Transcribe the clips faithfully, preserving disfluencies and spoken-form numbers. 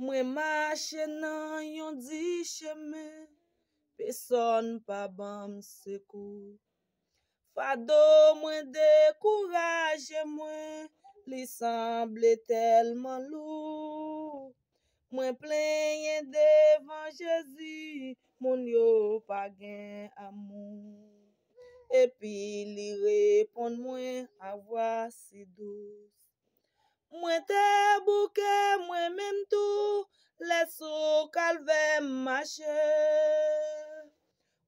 Mwen mache nan yon di chemen, pesonn pa ban m sekou. Fado mwen dekouraje mwen, li sanble tèlman lou. Mwen plenyen devan Jezi, moun yo pa gen amou. Epi li reponn mwen a vwa si dous. Mwen te bouke mwen menm tou, lè sou kalvè m mache.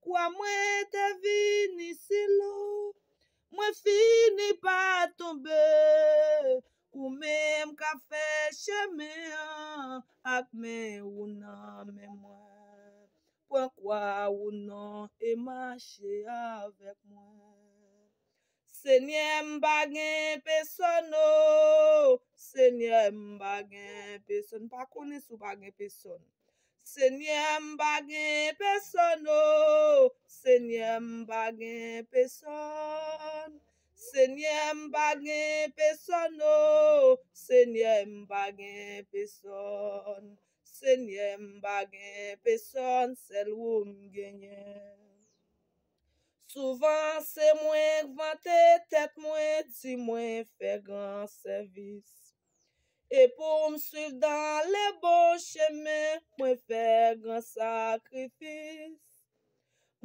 Kwa mwen te vini si lou, mwen fini pa tonbe. Ou menm k ap fè chemen an ak men ou nan men mwen. Pran kwa ou non e mache avèk mwen. Senyè, m pa gen pesonn, o. Senyè, m pa gen pesonn. M pa konnen si w pa gen pesonn. Senyè, m pa gen pesonn, o. Senyè, m pa gen pesonn. Senyè, m pa gen pesonn, o. Senyè, m pa gen pesonn. Senyè, m pa gen pesonn, sèl ou m genyen. Souvan se mwen k vante tèt mwen, di mwen fè gran sèvis. E pou m swiv dans le bon chemen, mwen fè gran sakrifis.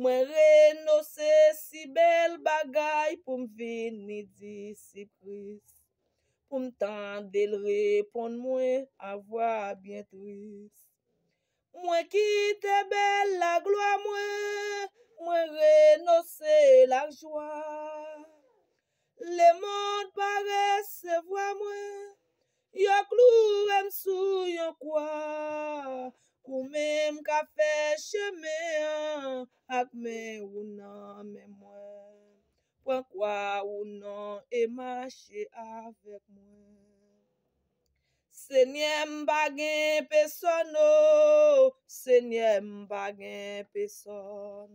Mwen renonse si bèl bagay pou m vini disip Kris. Pou m tande l reponn mwen a vwa byen tris. Mwen kite bèl laglwa mwen, mwen renonse lajwa. Lemonn pa resevwa mwen, yo kloure m sou yon kwa. Ou menm k ap fè chemen an ak men ou nan men mwen. Pran kwa ou non e mache avèk mwen. Senyè, m pa gen pesonn, o. Senyè, m pa gen pesonn.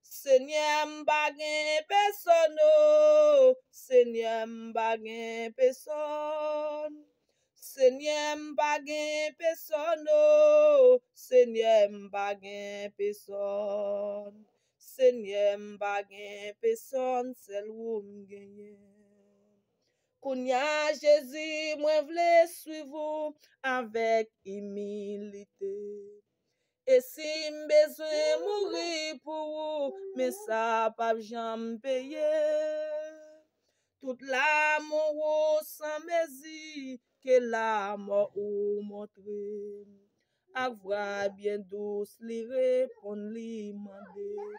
Senyè, m pa gen pesonn, o. Senyè, m pa gen pesonn. Senyè, m pa gen pesonn, o. Senyè, m pa gen pesonn. Senyè, m pa gen pesonn, sèl ou m genyen. Kounye a, Jezi, mwen vle swiv ou avèk imilite. E si m bezwen mouri pou ou, men sa p ap janm peye. Tout lamou ou san mezi, ke lamò ou montre m. Ak vwa byen dous, li reponn, li mande m.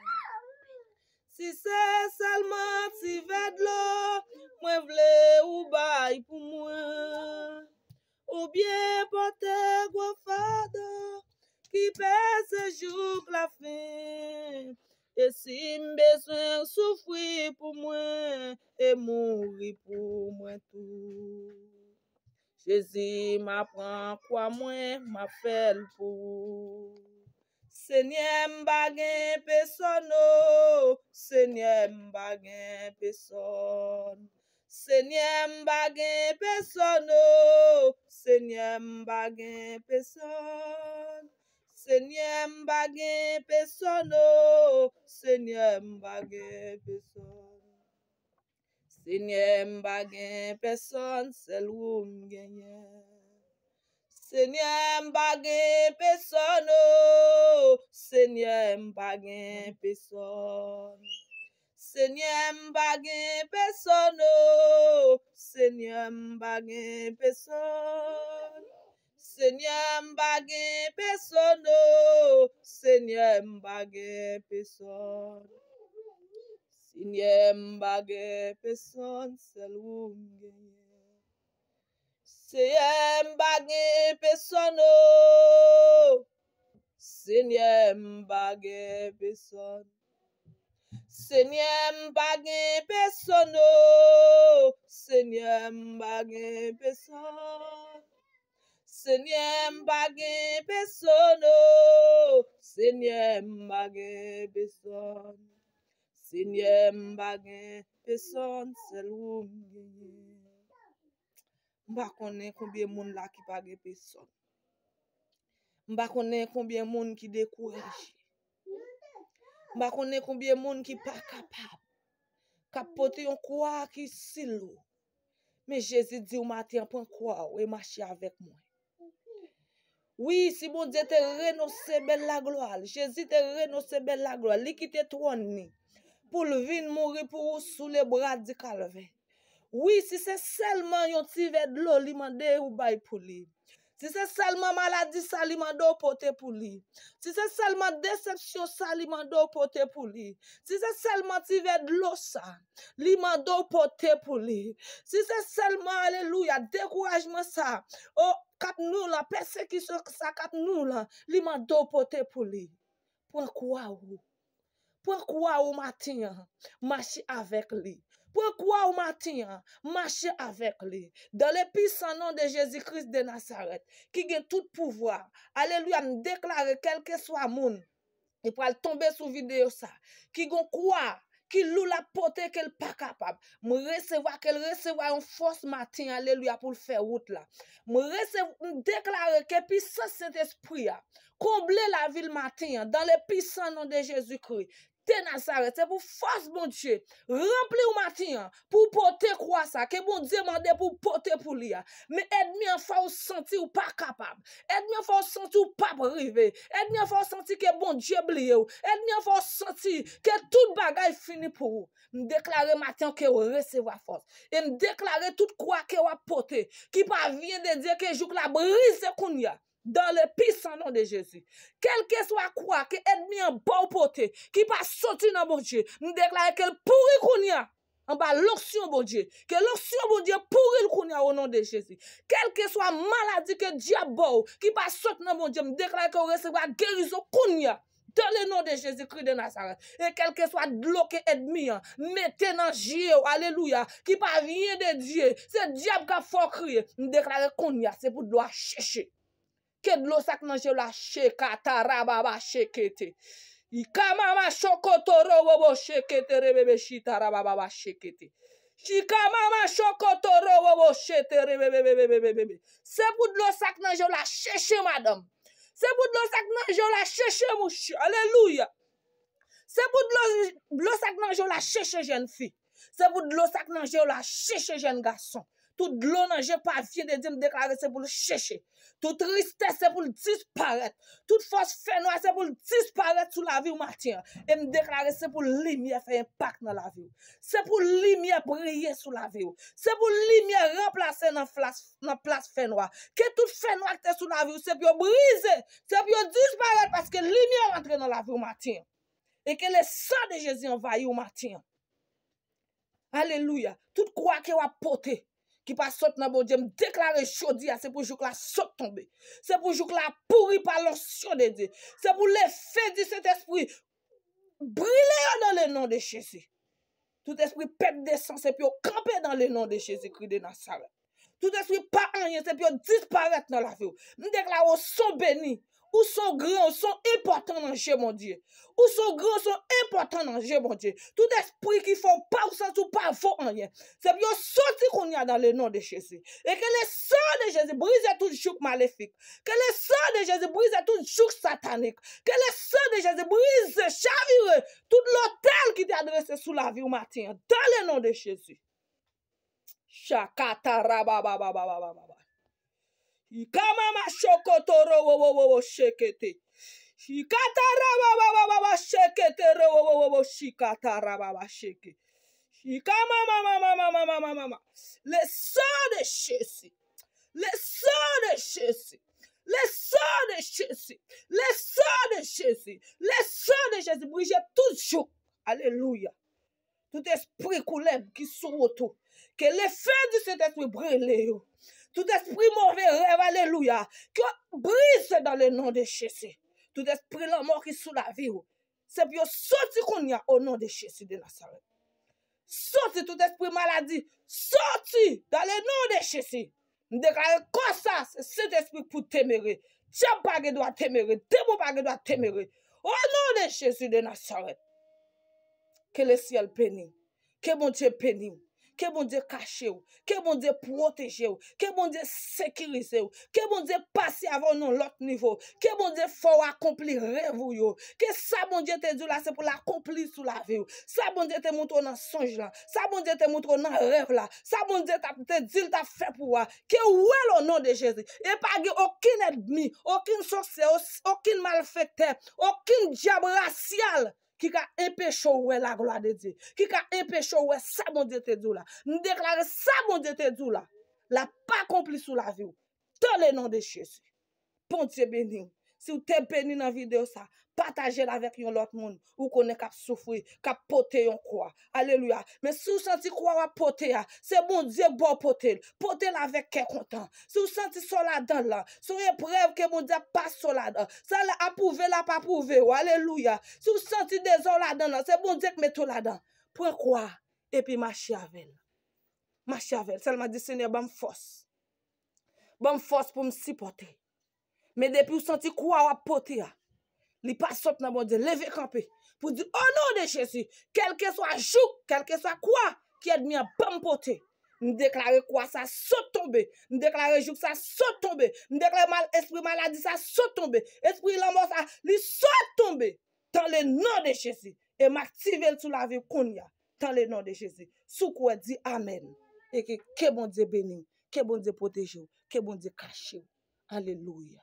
Si se sèlman ti vè dlo, mwen vle ou bay pou mwen. Oubyen pote gwo fado ki peze jouk lafen. E si m bezwen soufri pou mwen e mouri pou mwen tou. Jezi, m a pran kwa mwen, m a fè l pou ou. Senyè, m pa gen pesonn, o. Senyè, m pa gen pesonn. Senyè, m pa gen pesonn, o. Senyè, m pa gen pesonn. Senyè, m pa gen pesonn, o. Senyè, m pa gen pesonn. Senyè, m pa gen pesonn, sèl ou m genyen. Senyè, m pa gen pesonn, o. Senyè, m pa gen pesonn. Senyè, m pa gen pesonn, o. Senyè, m pa gen pesonn. Senyè, m pa gen pesonn, o. Senyè, m pa gen pesonn. Senyè, m pa gen pesonn, sèl ou m genyen. Senyè, m pa gen pesonn, o. Senyè, m pa gen pesonn. Senyè, m pa gen pesonn, o. Senyè, m pa gen pesonn. Senyè, m pa gen pesonn, o. Senyè, m pa gen pesonn. Senyè, m pa gen pesonn, sèl ou m genyen. M pa konnen konbyen moun la ki pa gen pesonn. M pa konnen konbyen moun ki dekouraje. M pa konnen konbyen moun ki pa kapab, k ap pote yon kwa ki si lou. Men Jezi di w maten an, pran kwa w e mache avèk mwen. Wi, si Bondye te renonse bèl laglwa l, Jezi te renonse bèl laglwa l, li kite twòn li pou l vin mouri pou ou sou lebra di Kalvè. Wi, si se sèlman yon ti vè dlo li mande ou bay pou li. Si se sèlman maladi sa li mande w pote pou li. Si se sèlman desepsyon sa li mande w pote pou li. Si se sèlman ti vè dlo sa li mande w pote pou li. Si se sèlman, alelouya, dekourajman sa, o, k ap nwi w lan, pèsekisyon sa k ap nwi w lan, li mande w pote pou li. Pran kwa ou. Pran kwa ou maten an, mache avèk li. Pran kwa ou maten an, mache avèk li. Dans le puissant nom de Jésus-Christ de Nazareth, ki gen tout pouvwa. Alelouya, m deklare kèlkeswa moun ki pral tonbe sou videyo sa, ki gon kwa, ki lou l ap pote ke l pa kapab. M resevwa ke l resevwa yon fòs maten, alelouya, pou l fè wout la. M resevwa, m deklare ke pisans Sentespri a konble lavi l maten an, dans le puissant nom de Jésus-Christ de Nazareth. Se pou fòs Bondye ranpli w maten an, pou w pote kwa sa ke Bondye mande pou w pote pou li a. Men ènmi an fè w santi w pa kapab. Ènmi an fè w santi w p ap rive. Ènmi an fè w santi ke Bondye bliye w. Ènmi an fè w santi ke tout bagay fini pou ou. M deklare maten an ke w resevwa fòs. E m deklare tout kwa ke w ap pote, ki pa vyen de Dye, ke jouk la brize kounye a. Dans le puissant nom de Jésus. Kèlkeswa kwa ke ènmi an ba w pote, ki pa soti nan Bondye, m deklare ke l pouri kounye a anba lonksyon Bondye. Ke lonksyon Bondye pouri l kounye a, o non de Jezi. Kèlkeswa maladi ke dyab ba w, ki pa sot nan Bondye, m deklare ke w resevwa gerizon kounye a. Dans le nom de Jésus-Christ de Nazareth. E kèlkeswa dlo ke ènmi an mete nan je w, alelouya, ki pa vyen de Dye, se dyab k ap fè w kriye. M deklare kounye a, se pou dlo a cheche. Ke dlo sa k nan je w la cheka tarababa chekete. Ikamama shokotoro wobo shekete rebebe shita rababa shekete. Shikamama shokotoro wobo shete rebebebebebebe. Se pou dlo sa k nan je w la cheche, madanm. Se pou dlo sa k nan je w la cheche, mouche. Alelouya. Se pou dlo, dlo sa k nan je w la cheche, jèn fi. Se pou dlo sa k nan je w la cheche, jèn gason. Tout dlo nan je pa vyen de Dye, m deklare se pou l cheche. Tout tristès se pou l disparèt. Tout fòs fènwa se pou l disparèt sou lavi w maten an. E m deklare se pou limyè fè enpak nan lavi w. Se pou limyè briye sou lavi w. Se pou limyè ranplase nan flas, nan plas fènwa. Ke tout fènwa ki te sou lavi w, se pou yo brize, se pou yo disparèt paske limyè rantre nan lavi w maten an. E ke le san de Jezi anvayi w maten an. Alelouya. Tout kwa ke w ap pote, ki pa sot nan Bondye, m deklare jodi a, se pou jouk la sot tonbe. Se pou jouk la pouri pa lonsyon de Dye. Se pou lefe di Sentespri brile yo dans le nom de Jésus. Tout espri pèt de san, se pou yo kanpe dans le nom de Jésus-Christ de Nazareth. Tout espri pa anyen, se pou yo disparèt nan lavi w. M deklare w son beni. Ou son gran, ou son enpòtan nan je Bondye. Ou son gran, ou son enpòtan nan je Bondye. Tout espri ki fè w pa, ou santi w pa vo anyen, se pou yo soti kounye a dans le nom de Jésus. E ke le san de Jezi brize tout jouk malefik. Ke le san de Jezi brize tout jouk satanik. Ke le san de Jezi brize, chavire tout lotèl ki te adrese sou lavi w maten an. Dans le nom de Jésus. Shakata rababababababa. Ikamama shokotoro wowowowo shekete. Shikata rababababa shekete rowowowo shikata rababa sheke. Shikamamamamamamamamama. Le sang de Jésus. Le sang de Jésus. Le sang de Jésus. Le sang de Jésus. Le sang de Jésus. Brize tout jouk. Alelouya. Tout espri koulèb ki sou wout ou, ke lefe di Sentespri brile yo. Tout espri move rèv, alelouya, ke yo brize dans le nom de Jésus. Tout espri lanmò ki sou lavi w, se pou yo soti kounye a, o non de Jezi de Nazarèt. Soti tout espri maladi, soti dans le nom de Jezi. M deklare kò sa, se Sentespri pou demere. Dyab pa gen dwa demere, demon pa gen dwa demere. O non de Jezi de Nazarèt. Ke le syèl beni w. Ke Bondye beni w. Ke Bondye kache w. Ke Bondye pwoteje w. Ke Bondye sekirize w. Ke Bondye pase avè w nan lòt nivo. Ke Bondye fè w akonpli rèv ou yo. Ke sa Bondye te di w la, se pou l akonpli sou lavi w. Sa Bondye te montre w nan sonj lan. Sa Bondye te montre w nan rèv la. Sa Bondye t ap, te di l t ap fè pou w a. Ke w wè l o non de Jezi. E pa gen okenn ènmi, okenn sòsye, os-, okenn malfektè, okenn dyab rasyal ki ka enpeche w wè laglwa de Dye, ki ka enpeche w wè sa Bondye te di w la. M deklare sa Bondye te di w la, l ap akonpli sou lavi w. Dans le nom de Jésus. Bondye beni w. Si w te beni nan videyo sa, pataje l avèk yon lòt moun ou konnen k ap soufri, k ap pote yon kwa. Alelouya. Men si w santi kwa w ap pote a, se Bondye k ba w pote l. Pote l avèk kè kontan. Si w santi sa w ladan l lan, se yon eprèv ke Bondye ap pase w ladan. Sa l apwouve, l ap apwouve w. Alelouya. Si w santi deza w ladan l lan, se Bondye k mete w ladan. Pran kwa a, epi mache avè l. Mache avè l. Sèlman di, Senyè, ban m fòs. Ban m fòs pou m sipòte. Men depi w santi kwa w ap pote a, li pa sot nan Bondye, leve kanpe pou di, o non de Jezi, kèlkeswa jouk, kèlkeswa kwa ki ènmi an ban m pote, m deklare kwa sa sot tonbe. M deklare jouk sa sot tonbe. M deklare mal, espri maladi sa sot tonbe. Espri lanmò sa, li sot tonbe. Dans le nom de Jésus. E m aktive l sou lavi w kounye a. Dans le nom de Jésus. Si w kwè, di amèn. E ke, ke Bondye beni w. Ke Bondye pwoteje w. Ke Bondye kache w. Alelouya.